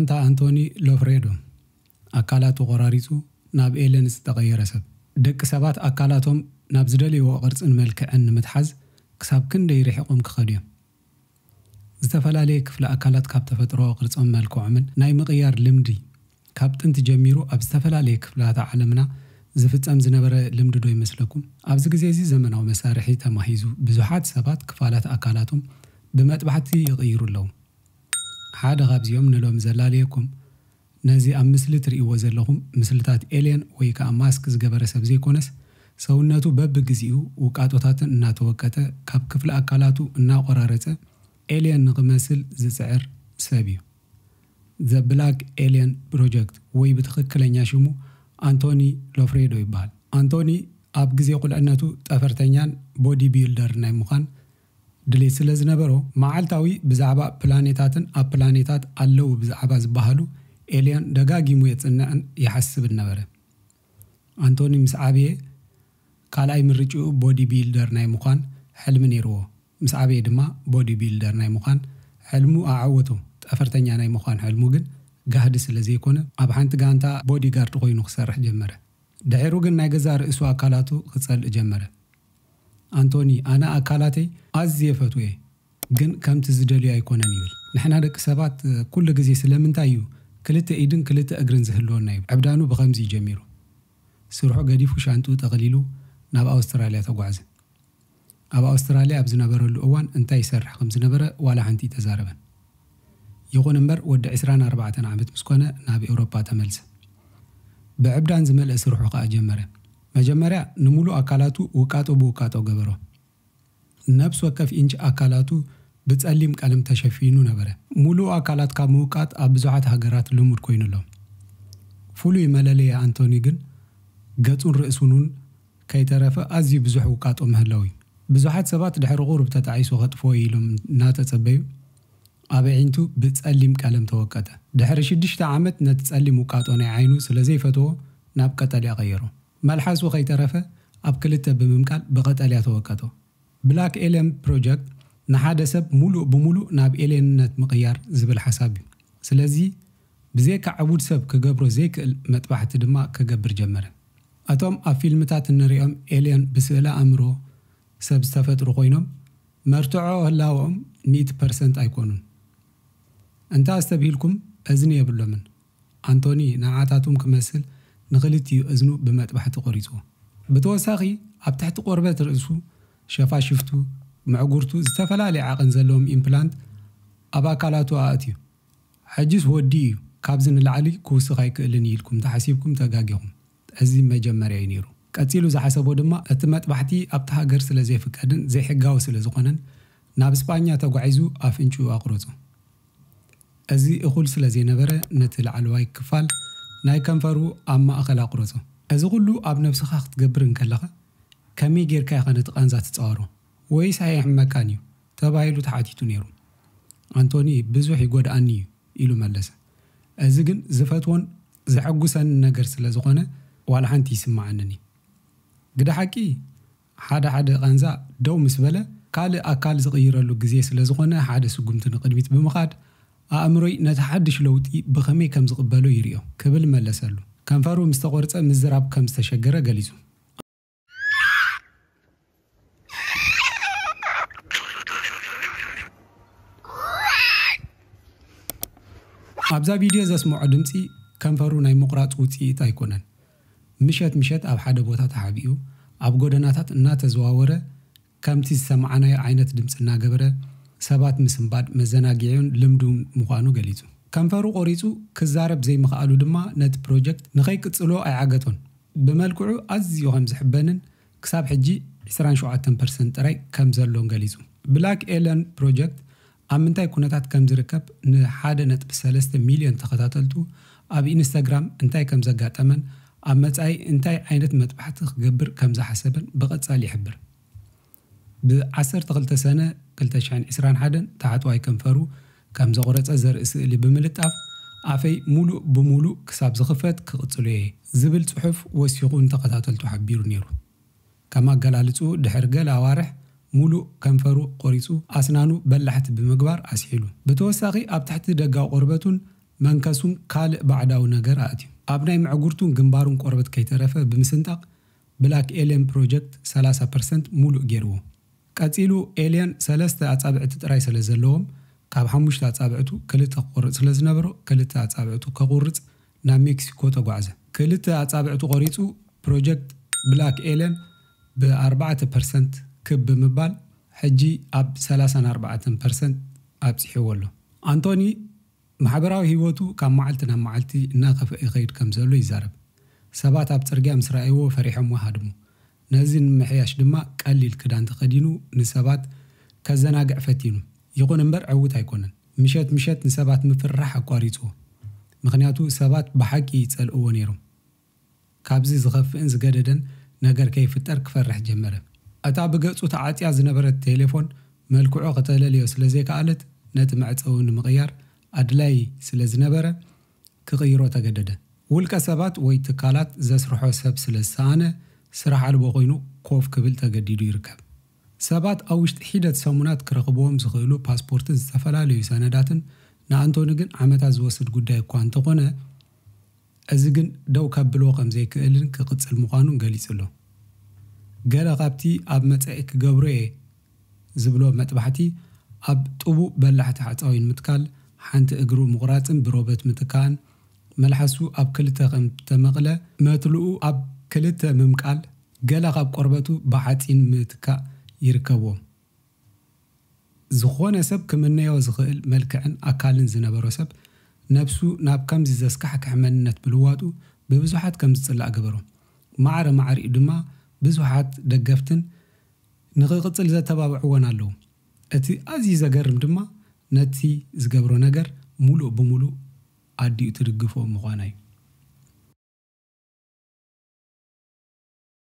ኣንታ ኣንቶኒ ሎፍሬዶ፣ ኣካላቱ ቆራሪጹ ናብ ኤልየን ዝተቐየረ ሰብ። ደቂ ሰባት ኣካላቶም ናብ ዝደልይዎ ቅርጽን መልክዕን ንምትሓዝ ክሳብ ክንደይ ርሒቖም ክኸዱ እዮም። ዝተፈላለየ ክፍሊ ኣካላት ካብ ተፈጥሮ ቅርጾም፣ መልክዖምን ናይ ምቕያር ልምዲ ካብ ጥንቲ ጀሚሩ ኣብ ዝተፈላለየ ክፍላተ ዓለምና ዝፍጸም ዝነበረ ልምዲ ዶ ይመስለኩም? ኣብዚ ግዜ እዚ ዘመናዊ መሳርሒ ተማሂዙ ብዙሓት ሰባት ክፋላት ኣካላቶም ብመጥባሕቲ ይቕይሩ ኣለዉ። ሓደ ካብዚኦም ንሎሚ ዘላለየኩም ነዚ ኣብ ምስሊ ትርእይዎ ዘለኹም ምስልታት ኤልየን ወይ ከኣ ማስክ ዝገበረ ሰብ ዘይኮነስ፣ ሰውነቱ በብግዜኡ ውቃጦታትን እናተወቀጠ ካብ ክፍሊ ኣካላቱ እናቆራረጸ ኤልየን ንኽመስል ዝጽዕር ሰብ እዩ። The Black Alien Project ወይ ብትኽክለኛ ሽሙ ኣንቶኒ ሎፍሬዶ ይበሃል። ኣንቶኒ ኣብ ግዜ ቁልዕነቱ ጠፈርተኛን ቦዲ ቢልደር ናይ ምዃን ድሌት ስለ ዝነበሮ፣ መዓልታዊ ብዛዕባ ፕላኔታትን ኣብ ፕላኔታት ኣለዉ ብዛዕባ ዝበሃሉ ኤልየን ደጋጊሙ የጽንዕን ይሓስብን ነበረ። ኣንቶኒ ምስ ዓብየ፣ ካልኣይ ምርጭኡ ቦዲ ቢልደር ናይ ምዃን ሕልሚ ነይርዎ። ምስ ዓብየ ድማ ቦዲ ቢልደር ናይ ምዃን ሕልሙ ኣዓወቶ። ጠፈርተኛ ናይ ምዃን ሕልሙ ግን ጋህዲ ስለ ዘይኮነ፣ ኣብ ሓንቲ ጋንታ ቦዲጋርድ ኮይኑ ክሰርሕ ጀመረ። ድሒሩ ግን ናይ ገዛእ ርእሱ ኣካላቱ ክጸልእ ጀመረ። ኣንቶኒ፣ ኣነ ኣካላተይ ኣዝየ ፈትወየ፣ ግን ከምቲ ዝደልዮ ኣይኮነን ይብል። ንሕና ደቂ ሰባት ኩሉ ግዜ ስለምንታይ እዩ ክልተ ኢድን ክልተ እግርን ዝህልወና ይብል። ዕብዳኑ ብኸምዚ እዩ ጀሚሩ። ስርሑ ገዲፉ ሻንጥኡ ጠቕሊሉ ናብ ኣውስትራልያ ተጓዕዘ። ኣብ ኣውስትራልያ ኣብ ዝነበረሉ እዋን እንታይ ይሰርሕ ከም ዝነበረ ዋላ ሓንቲ ኣይተዛረበን። ይኹን እምበር ወዲ ዕስራን ኣርባዕተን ዓመት ምስ ኮነ ናብ ኤውሮጳ ተመልሰ። ብዕብዳን ዝመልአ ስርሑ ከኣ ጀመረ። መጀመርያ ንምሉእ ኣካላቱ ውቃጦ ብውቃጦ ገበሮ። ነብሲ ወከፍ ኢንች ኣካላቱ ብጸሊም ቀለም ተሸፊኑ ነበረ። ሙሉእ ኣካላትካ ምውቃጥ ኣብ ብዙሓት ሃገራት ልሙድ ኮይኑ ኣሎ። ፍሉይ መለለዪ ኣንቶኒ ግን ገጹን ርእሱን እውን ከይተረፈ ኣዝዩ ብዙሕ ውቃጦ ምህላው እዩ። ብዙሓት ሰባት ድሕሪ ቁሩብ ተጣዒሱ ከጥፍኦ ኢሎም እናተጸበዩ ኣብ ኣዒንቱ ብጸሊም ቀለም ተወቀጠ። ድሕሪ ሽዱሽተ ዓመት ነቲ ጸሊም ውቃጦ ናይ ዓይኑ ስለ ዘይፈትዎ ናብ ቀጠልያ ቀየሮ። መልሓሱ ከይተረፈ ኣብ ክልተ ብምምቃል ብቐጠልያ ተወቀጦ። ብላክ ኤልየን ፕሮጀክት ንሓደ ሰብ ሙሉእ ብሙሉእ ናብ ኤልየንነት ምቕያር ዝብል ሓሳብ እዩ። ስለዚ ብዘይካ ዕቡድ ሰብ ክገብሮ ዘይክእል መጥባሕቲ ድማ ክገብር ጀመረ። እቶም ኣብ ፊልምታት እንሪኦም ኤልየን ብስእለ ኣእምሮ ሰብ ዝተፈጥሩ ኮይኖም መርትዖ ህላወኦም ሚእቲ ፐርሰንት ኣይኮኑን። እንተ ኣስተብሂልኩም እዝኒ የብሎምን። ኣንቶኒ ንዓታቶም ክመስል ንኽልቲኡ እዝኑ ብመጥባሕቲ ቆሪጽዎ። ብተወሳኺ ኣብ ትሕቲ ቆርበት ርእሱ፣ ሸፋሽፍቱ፣ መዕጉርቱ ዝተፈላለየ ዓቐን ዘለዎም ኢምፕላንት ኣብ ኣካላቱ ኣእትዩ። ሕጂስ ወዲ እዩ፣ ካብዚ ንላዕሊ ክውስኽ ኣይክእልን እዩ ኢልኩም ተሓሲብኩም ተጋጊኹም። እዚ መጀመርያ እዩ ነይሩ። ቀጺሉ ዝሓሰቦ ድማ እቲ መጥባሕቲ ኣብቲ ሃገር ስለ ዘይፍቀድን ዘይሕጋዊ ስለ ዝኾነን ናብ ስጳኛ ተጓዒዙ ኣፍንጭኡ ኣቑረጾ። እዚ እኹል ስለ ዘይነበረ ነቲ ላዕለዋይ ክፋል ናይ ከንፈሩ ኣብ ማእኸል ኣቑረጾ። እዚ ኩሉ ኣብ ነብስኻ ክትገብር እንከለኻ ከመይ ጌርካ ኢኻ ነቲ ቃንዛ ትጻወሮ? ወይስ ኣየሕመካን እዩ? ተባሂሉ ተሓቲቱ ነይሩ። ኣንቶኒ ብዙሕ ይጎድኣኒ እዩ ኢሉ መለሰ። እዚ ግን ዝፈትዎን ዘሐጉሰንን ነገር ስለ ዝኾነ ዋላ ሓንቲ ይስምዓንን እዩ። ግደ ሓቂ ሓደ ሓደ ቃንዛ ደው ምስ በለ ካልእ ኣካል ዝቕይረሉ ግዜ ስለ ዝኾነ ሓደ ስጉምቲ ንቕድሚት ብምኻድ ኣእምሮይ ነቲ ሓድሽ ለውጢ ብኸመይ ከም ዝቕበሎ ይርእዮ ክብል መለሰሉ። ከንፈሩ ምስ ተቖርጸ ምዝራብ ከም ዝተሸገረ ገሊጹ። ኣብዛ ቪድዮ ዘስምዖ ድምጺ ከንፈሩ ናይ ምቑራጽ ውጽኢት ኣይኮነን። ምሸት ምሸት ኣብ ሓደ ቦታ ተሓቢኡ ኣብ ጎደናታት እናተዘዋወረ ከምቲ ዝሰማዕናዮ ዓይነት ድምጺ እናገበረ ሰባት ምስንባድ መዘናግዒኡን ልምዱን ምዃኑ ገሊጹ። ከንፈሩ ቆሪጹ ክዛረብ ዘይምኽኣሉ ድማ ነቲ ፕሮጀክት ንኸይቅጽሎ ኣይዓገቶን። ብመልክዑ ኣዝዩ ከም ዝሕበንን ክሳብ ሕጂ ዕስራን ሸውዓተን ፐርሰንት ጥራይ ከም ዘሎን ገሊጹ። ብላክ ኤለን ፕሮጀክት ኣብ ምንታይ ኩነታት ከም ዝርከብ ንሓደ ነጥቢ ሰለስተ ሚልዮን ተኸታተልቱ ኣብ ኢንስታግራም እንታይ ከም ዘጋጠመን ኣብ መጻኢ እንታይ ዓይነት መጥባሕቲ ክገብር ከም ዝሓሰበን ብቐጻሊ ይሕብር። ብ ዓሰርተ ክልተ ሰነ ክልተ ሽሕን ዕስራን ሓደን ታሕተዋይ ከንፈሩ ከም ዘቑረጸ ዘርኢ ስእሊ ብምልጣፍ ኣፈይ ሙሉእ ብሙሉእ ክሳብ ዝኽፈት ክቕጽሎ እየ ዝብል ጽሑፍ ወሲኹ ንተኸታተልቱ ሓቢሩ ነይሩ። ከም ኣገላልጽኡ ድሕሪ ገለ ኣዋርሕ ሙሉእ ከንፈሩ ቆሪጹ ኣስናኑ በላሕቲ ብምግባር ኣስሒሉ። ብተወሳኺ ኣብ ትሕቲ ደጋዊ ቆርበቱን መንከሱን ካልእ ባዕዳዊ ነገር ኣእትዩ። ኣብ ናይ ምዕጉርቱን ግንባሩን ቆርበት ከይተረፈ ብምስንጣቕ ብላክ ኤልየን ፕሮጀክት ሰላሳ ፐርሰንት ሙሉእ ገይርዎ። ቀጺሉ ኤልየን ሰለስተ ኣጻብዕቲ ጥራይ ስለ ዘለዎም ካብ ሓሙሽተ ኣጻብዕቱ ክልተ ክቆርጽ ስለ ዝነበሮ ክልተ ኣጻብዕቱ ከቑርጽ ናብ ሜክሲኮ ተጓዕዘ። ክልተ ኣጻብዕቱ ቆሪጹ ፕሮጀክት ብላክ ኤልየን ብ ኣርባዕተ ፐርሰንት ክብ ብምባል ሕጂ ኣብ ሰላሳን ኣርባዕተን ፐርሰንት ኣብጺሕዎ ኣሎ። ኣንቶኒ ማሕበራዊ ህይወቱ ካብ መዓልቲ ናብ መዓልቲ እናኸፍአ ይኸይድ ከም ዘሎ ይዛረብ። ሰባት ኣብ ጽርግያ ምስ ረኣይዎ ፈሪሖም ሃድሙ። ነዚ ንምምሕያሽ ድማ ቀሊል ክዳን ተኸዲኑ ንሰባት ከዘናግዕ ፈቲኑ። ይኹን እምበር ዕውት ኣይኮነን። ምሸት ምሸት ንሰባት ምፍርራሕ ኣቋሪጽዎ። ምኽንያቱ ሰባት ብሓቂ ይጸልእዎ ነይሮም። ካብዚ ዝኸፍእን ዝገደደን ነገር ከይፍጠር ክፈርሕ ጀመረ። እታ ብገጹ ተዓጽያ ዝነበረት ቴሌፎን መልክዑ ከተለልዮ ስለ ዘይከኣለት ነቲ መዕጸዊ ንምቕያር ኣድላዪ ስለ ዝነበረ ክቕይሮ ተገደደ። ውልቀ ሰባት ወይ ትካላት ዘስርሖ ሰብ ስለ ዝሰኣነ ስራሕ ኣልቦ ኮይኑ ኮፍ ክብል ተገዲዱ ይርከብ። ሰባት ኣብ ውሽጢ ሒደት ሰሙናት ክረኽብዎም ዝኽእሉ ፓስፖርትን ዝተፈላለዩ ሰነዳትን ንኣንቶኒ ግን ዓመታት ዝወስድ ጉዳይ እኳ እንተኾነ እዚ ግን ደው ከብልዎ ከም ዘይክእልን ክቕጽል ምዃኑን ገሊጹ ኣሎ። ገለ ካብቲ ኣብ መጻኢ ክገብሮ እየ ዝብሎ መጥባሕቲ ኣብ ጥቡብ በላሕቲ ሓጻዊን ምትካል፣ ሓንቲ እግሩ ምቑራጽን ብሮበት ምትካእን፣ መልሓሱ ኣብ ክልተ ከም ተመቕለ፣ መትልኡ ኣብ ክልተ ምምቃል፣ ገለ ካብ ቆርበቱ ብሓጺን ምትካእ ይርከብዎም። ዝኾነ ሰብ ክምነዮ ዝኽእል መልክዕን ኣካልን ዝነበሮ ሰብ ነብሱ ናብ ከምዚ ዘስካሕክሕ መንነት ምልዋጡ ብብዙሓት ከም ዝጽላእ ገበሮ። ማዕረ ማዕሪኡ ድማ ብዙሓት ደገፍትን ንኽቕጽል ዘተባብዕዎን ኣለዉ። እቲ ኣዝዩ ዘገርም ድማ ነቲ ዝገብሮ ነገር ሙሉእ ብሙሉእ ኣዲኡ ትድግፎ ምዃና እዩ።